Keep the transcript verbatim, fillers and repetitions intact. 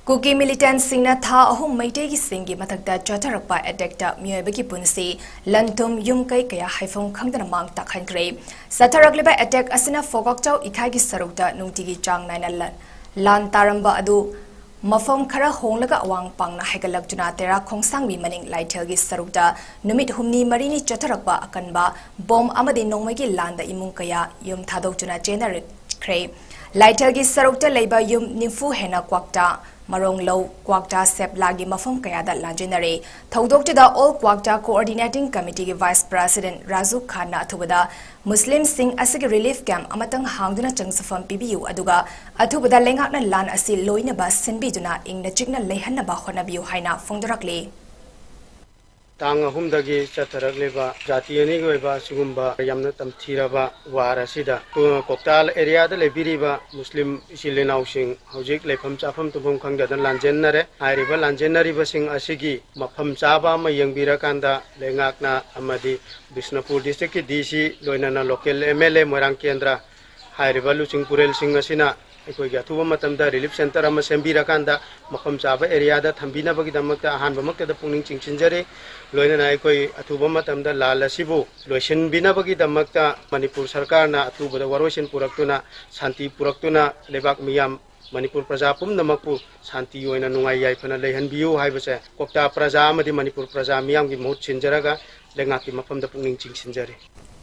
ꯀꯨꯀꯤ ꯃꯤꯂꯤꯇꯦꯟꯠꯁꯤꯡꯅ ꯊꯥ ꯑꯍꯨꯝ ꯃꯩꯇꯩꯒꯤꯁꯤꯡꯒꯤ ꯃꯊꯛꯇ ꯆꯠꯊꯔꯛꯄ ꯑꯦꯇꯦꯛꯇ ꯃꯤꯑꯣꯏꯕꯒꯤ ꯄꯨꯟꯁꯤ, ꯂꯟ ꯊꯨꯝ, ꯌꯨꯝ ꯀꯩ ꯀꯌꯥ ꯍꯥꯏꯐꯝ ꯈꯪꯗꯅ ꯃꯥꯡ ꯇꯥꯛꯍꯟꯈ꯭ꯔꯦ꯫ ꯆꯠꯊꯔꯛꯂꯤꯕ ꯑꯦꯇꯦꯛ ꯑꯁꯤꯅ ꯐꯣꯒꯥꯛꯆꯥꯎ ꯏꯊꯥꯏꯒꯤ ꯁꯔꯨꯛꯇ ꯅꯨꯡꯇꯤꯒꯤ ꯆꯥꯡ ꯅꯥꯏꯅ ꯂꯟ, ꯂꯥꯟ ꯇꯥꯔꯝꯕ ꯑꯗꯨ ꯃꯐꯝ ꯈꯔ ꯍꯣꯡꯂꯒ ꯑꯋꯥꯡ ꯄꯥꯡꯅ ꯍꯥꯏꯒꯠꯂꯛꯇꯨꯅ ꯇꯦꯔꯥ ꯈꯣꯡꯁꯥꯡꯕꯤ ꯃꯅꯤꯡ ꯂꯥꯏꯊꯦꯜꯒꯤ ꯁꯔꯨꯛꯇ ꯅꯨꯃꯤꯠ ꯍꯨꯝꯅꯤ ꯃꯔꯤꯅꯤ ꯆꯠꯊꯔꯛꯄ ꯑꯀꯟꯕ ꯕꯣꯝ ꯑꯃꯗꯤ ꯅꯣꯡꯃꯩꯒꯤ ꯂꯥꯟꯗ ꯏꯃꯨꯡ ꯀꯌꯥ ꯌꯨꯝ ꯊꯥꯗꯣꯛꯇꯨꯅ ꯆꯦꯟꯅꯔꯛꯈ꯭ꯔꯦ꯫ ꯂꯥꯏꯊꯦꯜꯒꯤ ꯁꯔꯨꯛꯇ ꯂꯩꯕ ꯌꯨꯝ ꯅꯤꯐꯨ ꯍꯦꯟꯅ ꯀ꯭ꯋꯥꯛꯇꯥ, ꯃꯔꯣꯡꯂꯧ, ꯀ꯭ꯋꯥꯛꯇꯥ ꯁꯦꯞꯂꯥꯒꯤ ꯃꯐꯝ ꯀꯌꯥꯗ ꯂꯥꯟꯖꯦꯟꯅꯔꯦ꯫ ꯊꯧꯗꯣꯛꯇꯨꯗ ꯑꯣꯜ ꯀ꯭ꯋꯥꯛꯇꯥ ꯀꯣꯑꯣꯔꯗꯤꯅꯦꯇꯤꯡ ꯀꯃꯤꯇꯤꯒꯤ ꯚꯥꯏꯁ ꯄ꯭ꯔꯦꯁꯤꯗꯦꯟꯠ ꯔꯥꯖꯨ ꯈꯥꯟꯅ ꯑꯊꯨꯕꯗ ꯃꯨꯁꯂꯤꯝꯁꯤꯡ ꯑꯁꯤꯒꯤ ꯔꯤꯂꯤꯐ ꯀꯦꯝꯞ ꯑꯃꯇꯪ ꯍꯥꯡꯗꯨꯅ ꯆꯪꯖꯐꯝ ꯄꯤꯕꯤꯌꯨ, ꯑꯗꯨꯒ ꯑꯊꯨꯕꯗ ꯂꯩꯉꯥꯛꯅ ꯂꯥꯟ ꯑꯁꯤ ꯂꯣꯏꯅꯕ ꯁꯤꯟꯕꯤꯗꯨꯅ ꯏꯪꯅ ꯆꯤꯛꯅ ꯂꯩꯍꯟꯅꯕ ꯍꯣꯠꯅꯕꯤꯌꯨ ꯍꯥꯏꯅ ꯐꯣꯡꯗꯣꯔꯛꯂꯤ꯫ ꯇꯥꯡ ꯑꯍꯨꯝꯗꯒꯤ ꯆꯠꯊꯔꯛꯂꯤꯕ ꯖꯥꯇꯤ ꯑꯅꯤꯒꯤ ꯑꯣꯏꯕ ꯑꯁꯤꯒꯨꯝꯕ ꯌꯥꯝꯅ ꯇꯝꯊꯤꯔꯕ ꯋꯥꯔ ꯑꯁꯤꯗ ꯀꯣꯛꯇꯥ ꯑꯦꯔꯤꯌꯥꯗ ꯂꯩꯕꯤꯔꯤꯕ ꯃꯨꯁꯂꯤꯝ ꯏꯆꯤꯜ ꯏꯅꯥꯎꯁꯤꯡ ꯍꯧꯖꯤꯛ ꯂꯩꯐꯝ ꯆꯥꯐꯝ ꯇꯨꯝꯐꯝ ꯈꯪꯗꯗꯅ ꯂꯥꯟꯖꯦꯟꯅꯔꯦ꯫ ꯍꯥꯏꯔꯤꯕ ꯂꯥꯟꯖꯦꯟꯅꯔꯤꯕꯁꯤꯡ ꯑꯁꯤꯒꯤ ꯃꯐꯝ ꯆꯥꯕ ꯑꯃ ꯌꯦꯡꯕꯤꯔꯀꯥꯟꯗ ꯂꯩꯉꯥꯛꯅ ꯑꯃꯗꯤ ꯕꯤꯁꯅꯨꯄꯨꯔ ꯗꯤꯁꯇ꯭ꯔꯤꯛꯀꯤ ꯗꯤ ꯁꯤ, ꯂꯣꯏꯅꯅ ꯂꯣꯀꯦꯜ ꯑꯦꯝ ꯑꯦꯜ ꯑꯦ ꯃꯣꯏꯔꯥꯡ ꯀꯦꯟꯗ꯭ꯔ, ꯍꯥꯏꯔꯤꯕ ꯂꯨꯆꯤꯡ ꯄꯨꯔꯦꯜꯁꯤꯡ ꯑꯁꯤꯅ ꯑꯩꯈꯣꯏꯒꯤ ꯑꯊꯨꯕ ꯃꯇꯝꯗ ꯔꯤꯂꯤꯐ ꯁꯦꯟꯇꯔ ꯑꯃ ꯁꯦꯝꯕꯤꯔꯀꯥꯟꯗ ꯃꯐꯝ ꯆꯥꯕ ꯑꯦꯔꯤꯌꯥꯗ ꯊꯝꯕꯤꯅꯕꯒꯤꯗꯃꯛꯇ ꯑꯍꯥꯟꯕꯃꯛꯇꯗ ꯄꯨꯛꯅꯤꯡ ꯆꯤꯡꯁꯤꯟꯖꯔꯤ꯫ ꯂꯣꯏꯅꯅ ꯑꯩꯈꯣꯏ ꯑꯊꯨꯕ ꯃꯇꯝꯗ ꯂꯥꯟ ꯑꯁꯤꯕꯨ ꯂꯣꯏꯁꯤꯟꯕꯤꯅꯕꯒꯤꯗꯃꯛꯇ ꯃꯅꯤꯄꯨꯔ ꯁꯔꯀꯥꯔꯅ ꯑꯊꯨꯕꯗ ꯋꯥꯔꯣꯏꯁꯤꯟ ꯄꯨꯔꯛꯇꯨꯅ, ꯁꯥꯟꯇꯤ ꯄꯨꯔꯛꯇꯨꯅ, ꯂꯩꯕꯥꯛ ꯃꯤꯌꯥꯝ, ꯃꯅꯤꯄꯨꯔ ꯄ꯭ꯔꯖꯥ ꯄꯨꯝꯅꯃꯛꯄꯨ ꯁꯥꯟꯇꯤ ꯑꯣꯏꯅ ꯅꯨꯡꯉꯥꯏ ꯌꯥꯏꯐꯅ ꯂꯩꯍꯟꯕꯤꯌꯨ ꯍꯥꯏꯕꯁꯦ ꯀꯣꯛꯇꯥ ꯄ꯭ꯔꯖꯥ ꯑꯃꯗꯤ ꯃꯅꯤꯄꯨꯔ ꯄ꯭ꯔꯖꯥ ꯃꯤꯌꯥꯝꯒꯤ ꯃꯍꯨꯠ ꯁꯤꯟꯖꯔꯒ ꯂꯩꯉꯥꯛꯀꯤ ꯃꯐꯝꯗ ꯄꯨꯛꯅꯤꯡ ꯆꯤꯡꯁꯤꯟꯖꯔꯤ꯫